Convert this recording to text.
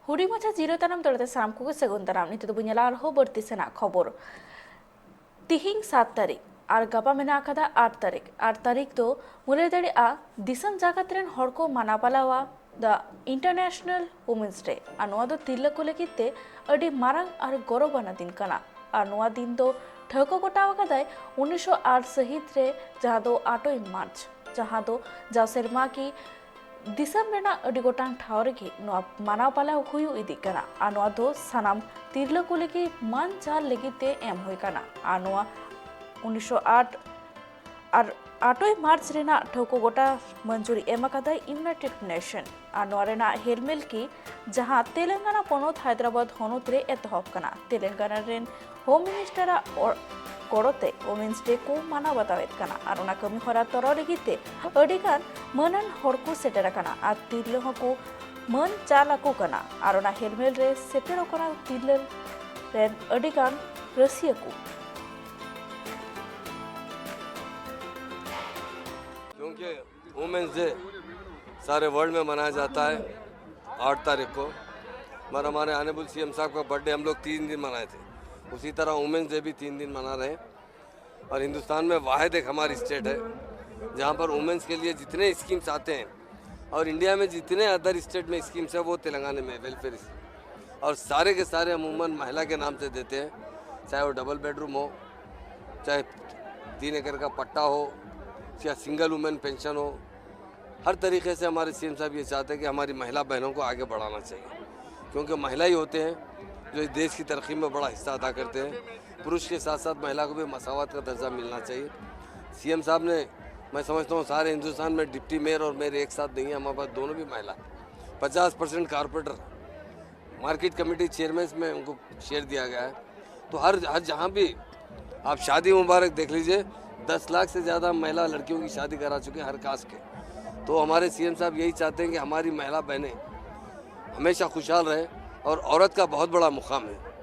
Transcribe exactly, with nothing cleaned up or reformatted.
ᱦᱩᱰᱤᱧ ᱢᱟᱪᱷᱟ ᱡᱤᱨᱟᱹ ᱛᱟᱭᱱᱚᱢ ᱛᱚᱲᱮ ᱛᱮ ᱥᱟᱱᱟᱢ ᱠᱚᱜᱮ ᱥᱟᱹᱜᱩᱱ ᱫᱟᱨᱟᱢ᱾ ᱱᱤᱛᱚᱜ ᱫᱚᱵᱚᱱ ᱧᱮᱞᱟ ᱟᱨᱦᱚᱸ ᱵᱟᱹᱲᱛᱤ ᱥᱮᱱᱟᱜ ᱠᱷᱚᱵᱚᱨ᱾ ᱛᱤᱦᱤᱧ ᱥᱟᱛ ᱛᱟᱹᱨᱤᱠᱷ ᱟᱨ ᱜᱟᱯᱟ ᱢᱮᱱᱟᱜ ᱟᱠᱟᱫᱟ ᱟᱴ ᱛᱟᱹᱨᱤᱠᱷ᱾ ᱟᱴ ᱛᱟᱹᱨᱤᱠᱷ ᱫᱚ ᱵᱚᱱ ᱞᱟᱹᱭ ᱫᱟᱲᱮᱭᱟᱜᱼᱟ ᱫᱤᱥᱚᱢ ᱡᱟᱠᱟᱛ ᱨᱮᱱ ᱦᱚᱲ ᱠᱚ ᱢᱟᱱᱟᱣ ᱯᱟᱞᱟᱣᱟ ᱫᱟ ᱤᱱᱴᱟᱨᱱᱮᱥᱱᱟᱞ ᱣᱩᱢᱮᱱᱥ ᱰᱮ᱾ ᱟᱨ ᱱᱚᱣᱟ ᱫᱚ ᱛᱤᱨᱞᱟᱹ ᱠᱚ ᱞᱟᱹᱜᱤᱫ ᱛᱮ ᱟᱹᱰᱤ ᱢᱟᱨᱟᱝ ᱟᱨ ᱜᱚᱨᱚᱵᱟᱱᱟᱜ ᱫᱤᱱ ᱠᱟᱱᱟ᱾ ᱟᱨ ᱱᱚᱣᱟ ᱫᱤᱱ ᱫᱚ ᱴᱷᱟᱹᱣᱠᱟᱹ ᱜᱚᱴᱟᱣ ᱟᱠᱟᱫᱟᱭ ᱩᱱᱤᱥᱥᱚ ᱟᱴ ᱥᱟᱹᱦᱤᱛ ᱨᱮ, ᱡᱟᱦᱟᱸ ᱫᱚ ᱟᱴᱚᱭ ᱢᱟᱨᱪ, ᱡᱟᱦᱟᱸ ᱫᱚ ᱡᱟᱣ ᱥᱮᱨᱢᱟ ᱜᱮ ᱫᱤᱥᱚᱢ ᱨᱮᱱᱟᱜ ᱟᱹᱰᱤ ᱜᱚᱴᱟᱝ ᱴᱷᱟᱶ ᱨᱮᱜᱮ ᱱᱚᱣᱟ ᱢᱟᱱᱟᱣ ᱯᱟᱞᱟᱣ ᱦᱩᱭᱩᱜ ᱤᱫᱤᱜ ᱠᱟᱱᱟ᱾ ᱟᱨ ᱱᱚᱣᱟ ᱫᱚ ᱥᱟᱱᱟᱢ ᱛᱤᱨᱞᱟᱹ ᱠᱚ ᱞᱟᱹᱜᱤᱫ ᱢᱟᱹᱱ ᱪᱟᱞ ᱞᱟᱹᱜᱤᱫ ᱛᱮ ᱮᱢ ᱦᱩᱭ ᱠᱟᱱᱟ᱾ ᱟᱨ ᱱᱚᱣᱟ ᱩᱱᱤᱥᱥᱚ ᱟᱴ ᱟᱨ ᱟᱴᱚᱭ ᱢᱟᱨᱪ ᱨᱮᱱᱟᱜ ᱴᱷᱟᱹᱣᱠᱟᱹ ᱜᱚᱴᱟ ᱢᱚᱧᱡᱩᱨᱤ ᱮᱢ ᱟᱠᱟᱫᱟᱭ ᱤᱭᱩᱱᱟᱭᱴᱮᱰ ᱱᱮᱥᱚᱱ᱾ ᱟᱨ ᱱᱚᱣᱟ ᱨᱮᱱᱟᱜ ᱦᱮᱞᱢᱮᱞ ᱠᱤ ᱡᱟᱦᱟᱸ ᱛᱮᱞᱮᱝᱜᱟᱱᱟ ᱯᱚᱱᱚᱛ ᱦᱟᱭᱫᱨᱟᱵᱟᱫ ᱦᱚᱱᱚᱛ ᱨᱮ ᱮᱛᱚᱦᱚᱵ ᱠᱟᱱᱟ᱾ ᱛᱮᱞᱮᱝᱜᱟᱱᱟ ᱨᱮᱱ ᱦᱳᱢ ᱢᱤᱱᱤᱥᱴᱟᱨᱟᱜ ᱚ-, ᱜᱚᱲᱚ ᱛᱮ ᱣᱩᱢᱮᱱᱥ ᱰᱮ ᱠᱚ ᱢᱟᱱᱟᱣ ᱵᱟᱛᱟᱣᱮᱫ ᱠᱟᱱᱟ᱾ ᱟᱨ ᱚᱱᱟ ᱠᱟᱹᱢᱤ ᱦᱚᱨᱟ ᱛᱚᱨᱟᱣ ᱞᱟᱹᱜᱤᱫ ᱛᱮ ᱟᱹᱰᱤ ᱜᱟᱱ ᱢᱟᱹᱱᱟᱱ ᱦᱚᱲ ᱠᱚ ᱥᱮᱴᱮᱨ ᱟᱠᱟᱱᱟ ᱟᱨ ᱛᱤᱨᱞᱟᱹ ᱦᱚᱸᱠᱚ ᱢᱟᱹᱱ ᱪᱟᱞ ᱟᱠᱚ ᱠᱟᱱᱟ᱾ ᱟᱨ ᱚᱱᱟ ᱦᱮᱞᱢᱮᱞ ᱨᱮ ᱥᱮᱴᱮᱨᱚᱜ ᱠᱟᱱᱟ ᱛᱤᱨᱞᱟᱹ ᱨᱮᱱ ᱟᱹᱰᱤ ᱜᱟᱱ ᱨᱟᱹᱥᱤᱭᱟᱹ ᱠᱚ᱾ क्योंकि वुमेंस डे सारे वर्ल्ड में मनाया जाता है आठ तारीख को, पर हमारे ऑनरेबल सीएम साहब का बर्थडे हम लोग तीन दिन मनाए थे, उसी तरह वुमेंस डे भी तीन दिन मना रहे हैं। और हिंदुस्तान में वाहिद एक हमारी स्टेट है जहाँ पर वुमेंस के लिए जितने स्कीम्स आते हैं और इंडिया में जितने अदर स्टेट में स्कीम्स है वो तेलंगाना में वेलफेयर, और सारे के सारे अमूमन महिला के नाम से देते हैं, चाहे वो डबल बेडरूम हो, चाहे तीन एकड़ का पट्टा हो, या सिंगल वुमेन पेंशन हो। हर तरीके से हमारे सीएम साहब ये चाहते हैं कि हमारी महिला बहनों को आगे बढ़ाना चाहिए, क्योंकि महिला ही होते हैं जो इस देश की तरक्की में बड़ा हिस्सा अदा करते हैं। पुरुष के साथ साथ महिला को भी मसावत का दर्जा मिलना चाहिए। सीएम साहब ने, मैं समझता हूँ, सारे हिंदुस्तान में डिप्टी मेयर और मेयर एक साथ नहीं है, हमारे पास दोनों भी महिला, पचास percent corporator, market committee chairman में उनको शेयर दिया गया है। तो हर हर जहाँ भी आप शादी मुबारक देख लीजिए, दस लाख से ज़्यादा महिला लड़कियों की शादी करा चुके हैं हर कास्ट के। तो हमारे सीएम साहब यही चाहते हैं कि हमारी महिला बहनें हमेशा खुशहाल रहें, और औरत का बहुत बड़ा मुकाम है।